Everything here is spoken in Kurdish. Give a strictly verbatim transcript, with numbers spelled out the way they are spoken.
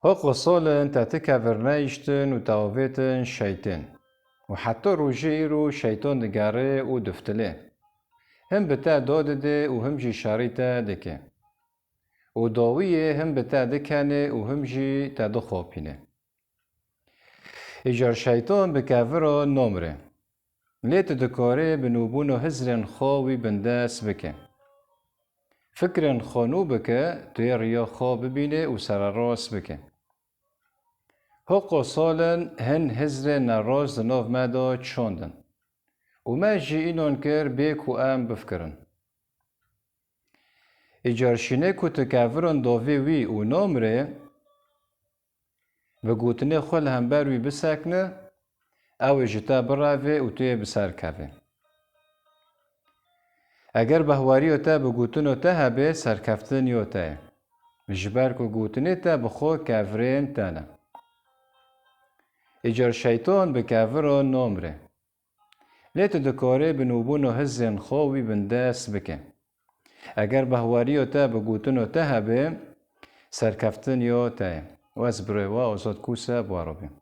Hoqo sal in te ti kevir neyiştin û te avêtin şeytên. Û heta rojê îro şeytan digere û diftilê. Him bi te do dide û him jî şerî te dike. Û dawiyê him bi te dikenê û him jî te dixapîne. Îcar şeytan bi kevira namre. Lê tu dikarê bi nûbûna hizrên xwe wî bindest bike. Fikrên xwe nû bike, tu yê riya xwe bibîne û sererast bike. Hoqo sal in hin hizrên nerast di nav me de çandin. Û me jî înan kir bê ku em bifikirin. Îcar şînê ku tu keviran davê wî û namre, bi gotinê xwe li hember wî bisekine, ew ê ji te bireve û tu yê bi ser kevê. Eger behweriya te bi gotina te hebe, serkeftin ya te ye. Ji ber ku gotinê te bi xwe kevirên te ne. Îcar şeytan bi keviran namre. Lê tu dikarê bi nûbûna hizrên xwe wî bindest bike. Eger behweriya te bi gotina te hebe, serkeftin ya te ye. Û ez birê we Azad Kûse bi we re bim.